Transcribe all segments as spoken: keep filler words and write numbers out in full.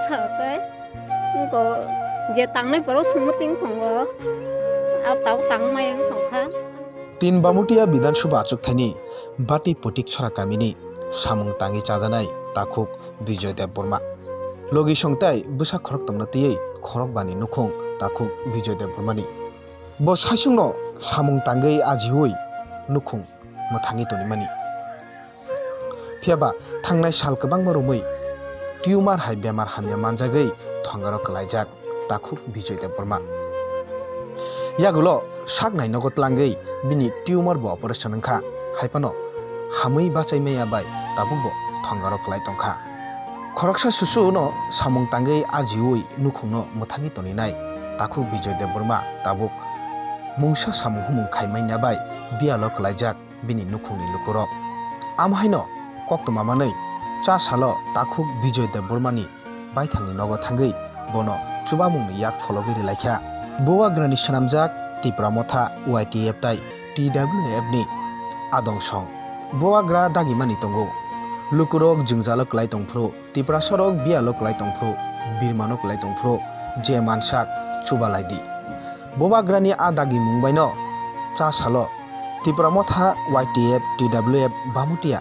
Kha khe, wngkha je tangnai borok swngmwtwi wng tongo, a tabuk tangmaya wng tongkha. Tin Bamutia Bidhan Sabha achukthani Bati Potik Sora kamini samung tangwi chajanai takhuk Bijoy Debbarma. Logi song tai bwsa khorok tongna twiwi khorok bani nukhung takhuk Bijoy Debbarmani. Bo saichungno samung tangwi ajiwi nukhung mwthangwi tonimani. Phiya ba thangnai sal kwbangma romwi tumor hai bemar hamya manjagwi thongaro kwlaijak takhuk Bijoy Debbarma. Yagulo sak nai nogo tlangwi bini tumor bo operation wngkha, hai phano hamwi bachai maya bai tabukbo thongaro kwlai tongkha. Khoroksa susu no samung tangwi ajiwi nukhungno mwthangwi toninai takhuk Bijoy Debbarma tabuk mungsa samung humung khai manya bai biyalo kwlaijak bini nukhungni lukurok. Amo haino koktwma manwi cha salo takhuk Bijoy Debbarmani baithangni nogo thangwi bono chubamungni yak phologwi rwlaikha. Bubagrani swnamjak Tipra Motha Y T F tai T W F ni adong song. Bubagra dagimani tongo. Lukurok jwngjalo kwlai tongphuru, Tiprasarok biyalo kwlai tongphuru, birmano kwlai tongphuru, je mansak chubalai di. Bubagrani a dagimung baino cha salo Tipra Motha Y T F T W F Bamutia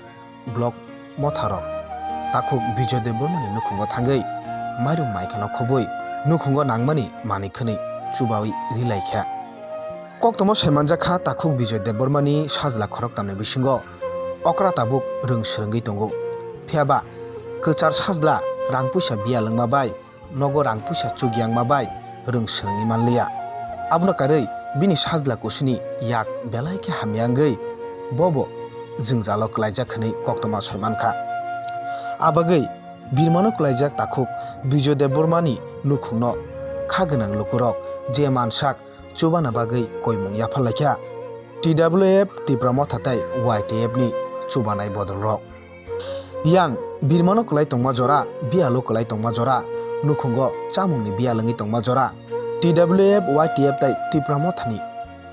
block motharok takhuk Bijoy Debbarmani nukhungo thangwi mairum maikhano khobwi nukhungo nangmani manwi khwnwi chubawi rilaikha. Koktwma saimanjak kha takhuk Bijoy Debbarmani sajla khoroktamni bisingo okra tabuk rwng swrwngwi tongo. Phiya ba kwchar sajla rang puisa biyal wngma bai nogo rang puisa chugyangma bai rwng swrwngwi manliya. Abono karwi bini sajla kusini yak belai khe hamya wngwi bobo jwngjalo kwlaijak hwnwi koktwma soi mankha. A bagwi birmano kwlaijak takhuk Bijoy Debbarmani nukhungno kha gwnang lukurok je mansak chubana bagwi koimung yapharlaikha. T W F Tipra Motha tei Y T F ni chubanai bodolrok. Yang birmano kwlai tongma jora, biyalo kwlai tongma jora, nukhungo chamungni biyal wngwi tongma jora, T W F, Y T F tei Tipra Mothani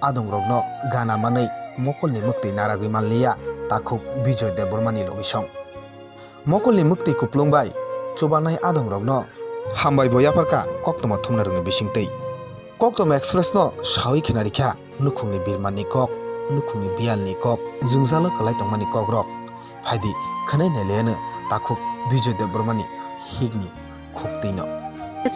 adongrokno gana manwi mokolni mwktwi naragwi manliya takhuk Bijoy Debbarmani logisong. Mokolni mwktwi kuplung bai chubanai adongrokno hambai bo yapharkha koktwma thumnairokni bisingtwi. Koktwma Express no sawi khna rikha nukhungni birmanni kok, nukhungni biyalni kok, jwngjalo kwlai tongmani kokrok. Phaidi khwnai nailaiano takhuk Bijoy Debbarmani hikni khuktwino.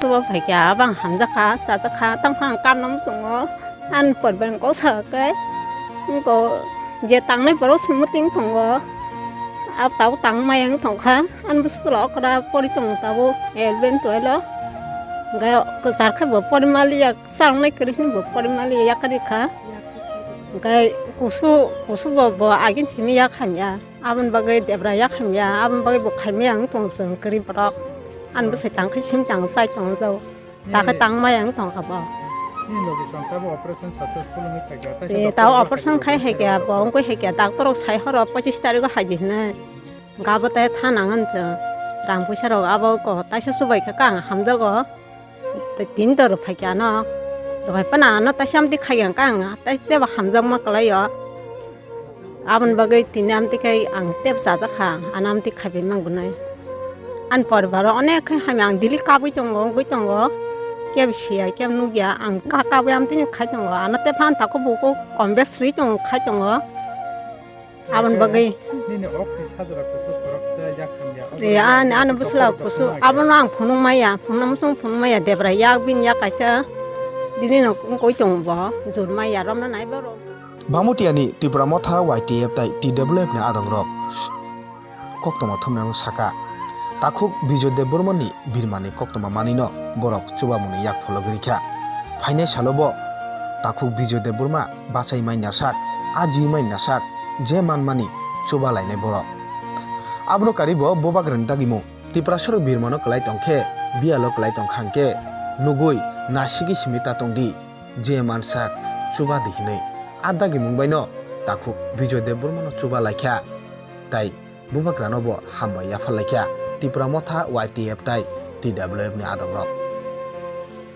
Chuba phaikha, abang hamjakha, chajakha, tangkha ang kamna muchungo. Ani poribar ni kok sakha khe, wngkha je tangnai borok swngmwtwi wng tongo. Abo tabuk tangmaya wng tongkha. Ani bwswla okra pori tongo tabuk eleven twelve o. Hwnkhe kwchar khe bo pori maliya, kwchar wngnai kwrwi hwnwi bo pori maliya yakarwi kha. Hwnkhe kusu, kusu bo, bo agin simi yak hamya. Aboni bagwi debra yak hamya, aboni bagwi bo khaimaya wng tong chwng kwrwi borok. Ani bwsai tang khe simchang chai tong jao. Takhe tangmaya wng tong kha bo. Nini logi song tabo operation successful wngwi phaikha, tei taisa doctor tao bo operation khai hai khe bo, wngkha hai khe doctor rok sai horo pochis tarikh o hai di hinwi. Gabo tei tha nang hwn chwng. Rang puisa rok abo ko taisa chubai kha kang hamjago. Tei tini to rwphai khe ano. Rwphai phano ano taisa amtwi khai ang kang, tei tebo hamjakma kwlai o. Aboni bagwi tini amtwi khai ang tebo chajak kha, ano amtwi khaibai mang gunai. Ani poribar o onek khe hamya, ang daily kabui tongo, wngwi tongo. Kebo siya, kebo nukya, ang ka kabui amtwino khai tongo. Ano tei phan tako buko kombes rwi tongo, khai tongo. Aboni bagwi. Nini okni sajla kusu khoroksa yak hamya. E, ani, ani bwsla kusu. Abono ang phunuk maya, phunuk muchung phunuk maya, debra yak bini yak kaisa. Dini no wngwi tongo bo, jur maya, romna nai bo rom. Bamutiani Tipra Motha Y T F tai T W F ni adongrok koktwma thumnano saka. Takhuk Bijoy Debbarmani birmani koktwma manwino borok chubamungni yak phologwi rikha. Phainai salo bo takhuk Bijoy Debbarma bachai mai nasak, aji mai nasak, je manmani chuba lainai borok. Abono karwi bo bubagrani dagimung. Tiprasarok birmano kwlai tongkhe, biyalo kwlai tongkha hwnkhe, nugwi nasigwi simi ta tongdi, je mansak chuba di hinwi. A dagimung baino takhuk Bijoy Debbarmano chuba laikha. Tai bubagrano bo hambai yaphar laikha Tipra Motha Y T F tai T W F ni adongrok.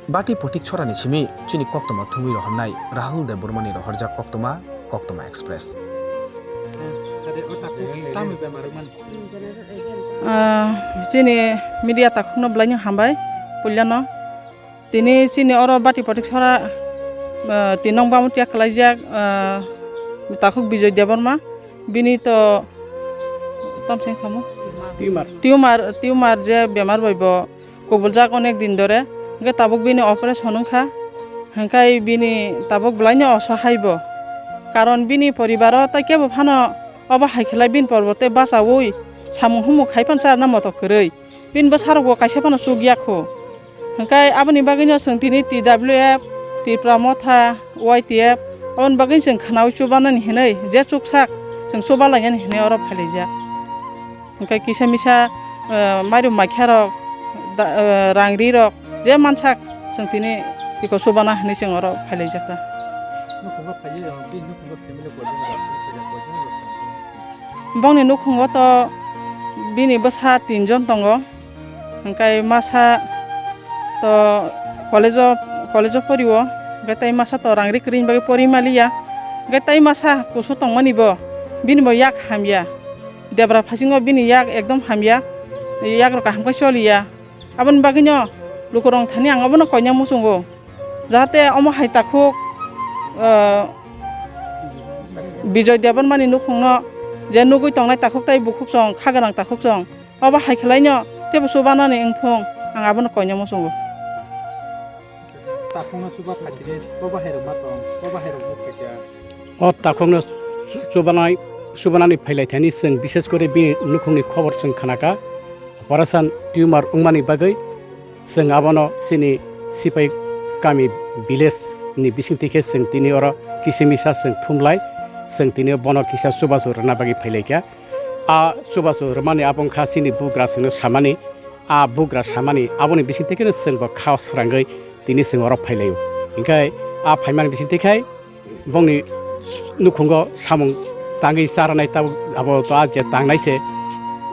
Bati Potik Chorani simi chini koktwma thumwi rohornai Rahul Debbarmani rohorjak koktwma, Koktwma Express. Ah, chini media takhukno bwlaino hambai puilano. Tini chini oro Bati Potiksora, ah, tinong bamutiya kwlaijak, ah, takhuk Bijoy Debbarma. Bini to tamseng khamu? Tumor. Tumor, tumor je bemar bai bo kubuljak onek din dore, hwnkhe tabuk bini operation wngkha, hwnkhe bini tabuk bwlaino osahai bo. Karon bini poribaro tai kebo phano obo hai khlai bini porbo tei bachaui samung humung khai phan charna moto kwrwi. Bini bwsarokbo kaisa phano chukya kho. Hwnkhe aboni bagwino chwng tini T W F, Tipra Motha, Y T F, aboni bagwino chwng khwnaui chubanani hinwi je chuksak chwng chubalainani hinwi oro phailaijak. Hwnkhe kisa misa, eh, mairum maikha rok, da-, eh, rang ri rok, je mansak chwng tini iko chubana hinwi chwng oro phailaijak ta. Nukhungo phaiwi rok, bini nukhungo family koijon rok, koijon rok? Bongni nukhungo to bini bwsa tinjon tongo, hwnkhe masa to college-o, college-o porio, hwnkhe tei masa to rang ri kwrwini bagwi pori maliya, hwnkhe tei masa kusu tongmani bo, bini bo yak hamya. Debra phasingo bini yak ekdom hamya, yak rok kaham khe choliya. Aboni bagwino lukurok thani ang abono koina muchungo, jahate omo hai takhuk, ah, Bijoy Debbarmani nukhungno je nugwi tongnai takhuk tei bukhuk chwng, kha gwnang takhuk chwng, obo hai khlaino teibo chubanani wngthung, ang abono koina muchungo. Takhukno chuba phaikhe, bo bahairok ma tong, bo bahairok bo phaikha. O takhukno chu-, chubanai, chubanani phailai thani chwng, bishes kore bini nukhungni khobor chwng khnakha. Operation tumor wngmani bagwi chwng abono chini Sipai kami village ni bisingtwi khe chwng tini oro kisa misa chwng thumlai, chwng tini bono kisa chubachu rwna bagwi phailaikha. A chubachu rwmani abo wngkha chini bugra chwngno samani, a bugra samani aboni bisingtwi kheno chwngbo kha srangwi tini chwng oro phailaio. Hinkhe a phaimani bisingtwi khai bongni nukhungo samung tangwi charnai tabuk abo to a je tangnai se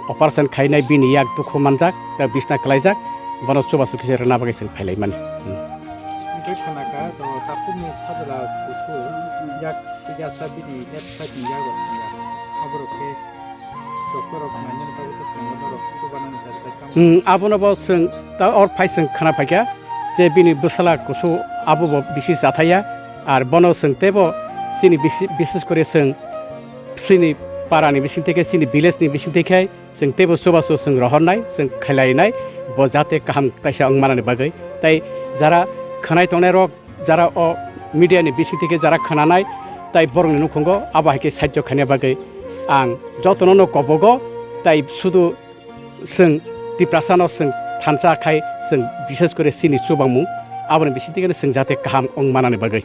operation khainai bini yak dukhu manjak tei bisna kwlaijak, bono chubachu kisa rwna bagwi chwng phailaimani. Hmm. Hinkhe khnakha to takhukni sajla kusu yak tei yaksa bini left side ni yago thangya. Aborok khe Doctor rok nainani bagwi bwskango norok chubanani tari tari tamo? Hmm, abono bo chwng ta or phai chwng khna phaikha je bini bwsala kusu abo bo bisi chathaiya, ar bono chwng teibo chini bisi-, bises kore chwng chini parani bisingtwi khe, chini village ni bisingtwi khe chwng teibo chubachu chwng rohornai, chwng khailainai, bo jate kaham kaisa wng manani bagwi. Tai jara khnai tongnai rok, jara o media ni bisingtwi khe jara khnanai tai borokni nukhungo abo hai khe sahajyo khaina bagwi ang jotono no kobogo, tai sudu chwng Tiprasa no chwng thansa khai chwng bishes kore chini chubamung aboni bisingtwi khe chwng jate kaham wng manani bagwi.